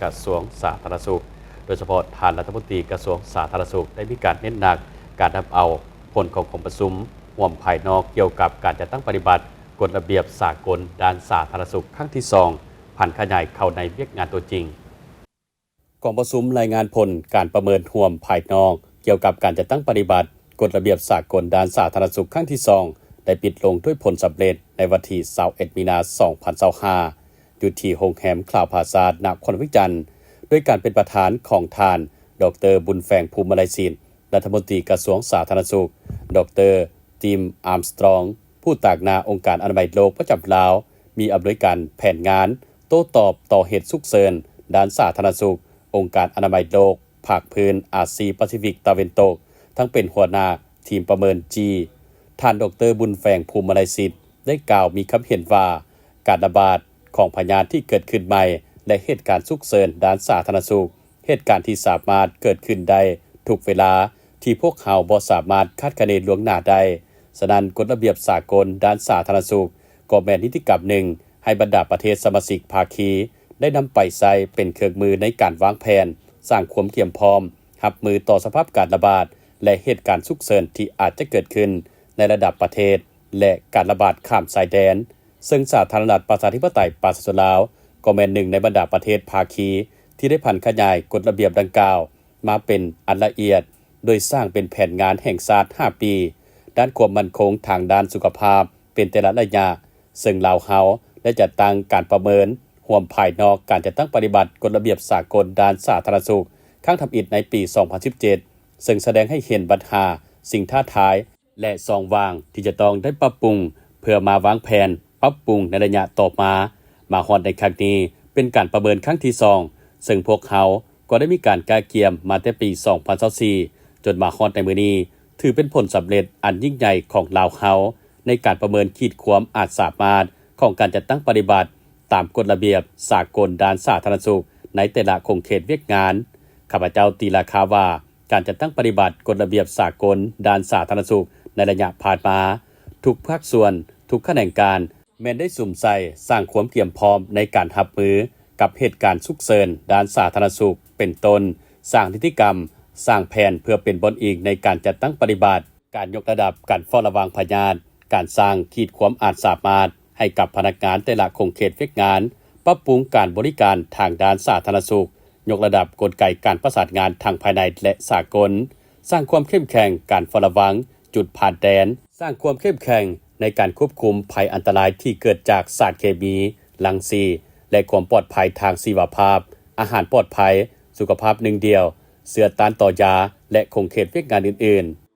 ກະຊວງສາທາລະນະສຸກ, ໂດຍສະເພາະທ່ານລັດຖະມົນຕີກະຊວງສາທາລະນະສຸກ ໄດ້ມີການເນັ້ນໜັກການນຳເອົາຜົນຂອງກອງປະຊຸມຮ່ວມພາຍນອກກ່ຽວກັບການຈັດຕັ້ງປະຕິບັດກົດລະບຽບສາກົນດ້ານສາທາລະນະສຸກຄັ້ງທີສອງ ຜັນຂະຫຍາຍເຂົ້າໃນວຽກງານຕົວຈິງ. ກອງປະຊຸມລາຍງານຜົນການປະເມີນຮ່ວມພາຍນອກກ່ຽວກັບການຈັດຕັ້ງປະຕິບັດກົດລະບຽບສາກົນດ້ານສາທາລະນະສຸກຄັ້ງທີສອງ ໄດ້ປິດລົງດ້ວຍຜົນສຳເລັດໃນວັນທີຊາວເອັດ ມີນາ ສອງພັນຊາວຫ້າ ຢູ່ທີ່ໂຮງແຮມຄລາວພາຊາ ນະຄອນຫຼວງວຽງຈັນ ໂດຍການເປັນປະທານຂອງທ່ານ ດອກເຕີ ບຸນແຝງ ພູມມະໄລສິດ ລັດຖະມົນຕີກະຊວງສາທາລະນະສຸກ, ດອກເຕີ ຕິມ ອາມສະຕຣອງ ຜູ້ຕາງໜ້າອົງການອະນາໄມໂລກປະຈຳລາວ, ມີອຳນວຍການແຜນງານໂຕ້ຕອບຕໍ່ເຫດສຸກເສີນດ້ານສາທາລະນະສຸກ ອົງການອະນາໄມໂລກ ພາກພື້ນອາຊີປາຊີຟິກຕາເວັນຕົກ ທັງເປັນຫົວໜ້າທີມປະເມີນຈີ. ທ່ານ ດອກເຕີ ບຸນແຝງ ພູມມະໄລສິດ ໄດ້ກ່າວມີຄຳເຫັນວ່າ ການລະບາດຂອງພະຍາດທີ່ເກີດຂຶ້ນໃໝ່ ແລະ ເຫດການສຸກເສີນດ້ານສາທາລະນະສຸກ ເຫດການທີ່ສາມາດເກີດຂຶ້ນໄດ້ທຸກເວລາ ທີ່ພວກເຮົາບໍ່ສາມາດຄາດຄະເນລ່ວງໜ້າໄດ້. ສະນັ້ນ, ກົດລະບຽບສາກົນດ້ານສາທາລະນະສຸກ ກໍແມ່ນນິຕິກຳໜຶ່ງ ໃຫ້ບັນດາປະເທດສະມາຊິກພາຄີ ໄດ້ນຳໄປໃຊ້ເປັນເຄື່ອງມືໃນການວາງແຜນ, ສ້າງຄວາມກຽມພ້ອມ ຮັບມືຕໍ່ສະພາບການລະບາດ ແລະ ເຫດການສຸກເສີນທີ່ອາດຈະເກີດຂຶ້ນໃນລະດັບປະເທດ ແລະ ການລະບາດຂ້າມຊາຍແດນ. ເຊິ່ງສາທາລະນະລັດປະຊາທິປະໄຕປະຊາຊົນລາວ ກໍແມ່ນໜຶ່ງໃນບັນດາປະເທດພາຄີ ທີ່ໄດ້ຜັນຂະຫຍາຍກົດລະບຽບດັ່ງກ່າວມາເປັນອັນລະອຽດ, ໂດຍສ້າງເປັນແຜນງານແຫ່ງຊາດຫ້າປີ ດ້ານຄວາມໝັ້ນຄົງທາງດ້ານສຸຂະພາບເປັນແຕ່ລະໄລຍະ, ເຊິ່ງລາວເຮົາໄດ້ຈັດຕັ້ງການປະເມີນຮ່ວມພາຍນອກການຈັດຕັ້ງປະຕິບັດກົດລະບຽບສາກົນດ້ານສາທາລະນະສຸກຄັ້ງທຳອິດໃນປີສອງພັນສິບເຈັດ ເຊິ່ງສະແດງໃຫ້ເຫັນບັນຫາ, ສິ່ງທ້າທາຍ ແລະ ຊ່ອງວ່າງທີ່ຈະຕ້ອງໄດ້ປັບປຸງ ເພື່ອມາວາງແຜນປັບປຸງໃນໄລຍະຕໍ່ມາ. ມາຮອດໃນຄັ້ງນີ້ ເປັນການປະເມີນຄັ້ງທີສອງ ເຊິ່ງພວກເຮົາກໍໄດ້ມີການກະກຽມມາແຕ່ປີສອງພັນຊາວສີ່ ຈົນມາຮອດໃນມື້ນີ້ ຖືເປັນຜົນສຳເລັດອັນຍິ່ງໃຫຍ່ຂອງລາວເຮົາ ໃນການປະເມີນຂີດຄວາມອາດສາມາດຂອງການຈັດຕັ້ງປະຕິບັດຕາມກົດລະບຽບສາກົນດ້ານສາທາລະນະສຸກໃນແຕ່ລະຂົງເຂດວຽກງານ. ຂ້າພະເຈົ້າຕີລາຄາວ່າ ການຈັດຕັ້ງປະຕິບັດກົດລະບຽບສາກົນດ້ານສາທາລະນະສຸກໃນໄລຍະຜ່ານມາ, ທຸກພາກສ່ວນ, ທຸກຂະແໜງການ ແມ່ນໄດ້ສຸມໃສ່ສ້າງຄວາມກຽມພ້ອມໃນການຮັບມືກັບເຫດການສຸກເສີນດ້ານສາທາລະນະສຸກ ເປັນຕົ້ນ ສ້າງນິຕິກຳ, ສ້າງແຜນເພື່ອເປັນບ່ອນອີງໃນການຈັດຕັ້ງປະຕິບັດ, ການຍົກລະດັບການເຝົ້າລະວັງພະຍາດ, ການສ້າງຂີດຄວາມອາດສາມາດໃຫ້ກັບພະນັກງານແຕ່ລະຂົງເຂດວຽກງານ, ປັບປຸງການບໍລິການທາງດ້ານສາທາລະນະສຸກ, ຍົກລະດັບກົນໄກການປະສານງານທັງພາຍໃນ ແລະ ສາກົນ, ສ້າງຄວາມເຂັ້ມແຂງການເຝົ້າລະວັງຈຸດຜ່ານແດນ, ສ້າງຄວາມເຂັ້ມແຂງໃນການຄວບຄຸມໄພອັນຕະລາຍທີ່ເກີດຈາກສານເຄມີ, ລັງສີ ແລະ ຄວາມປອດໄພທາງຊີວະພາບ, ອາຫານປອດໄພ, ສຸຂະພາບໜຶ່ງດຽວ, ເຊື້ອຕ້ານຕໍ່ຢາ ແລະ ຂົງເຂດວຽກງານອື່ນໆ.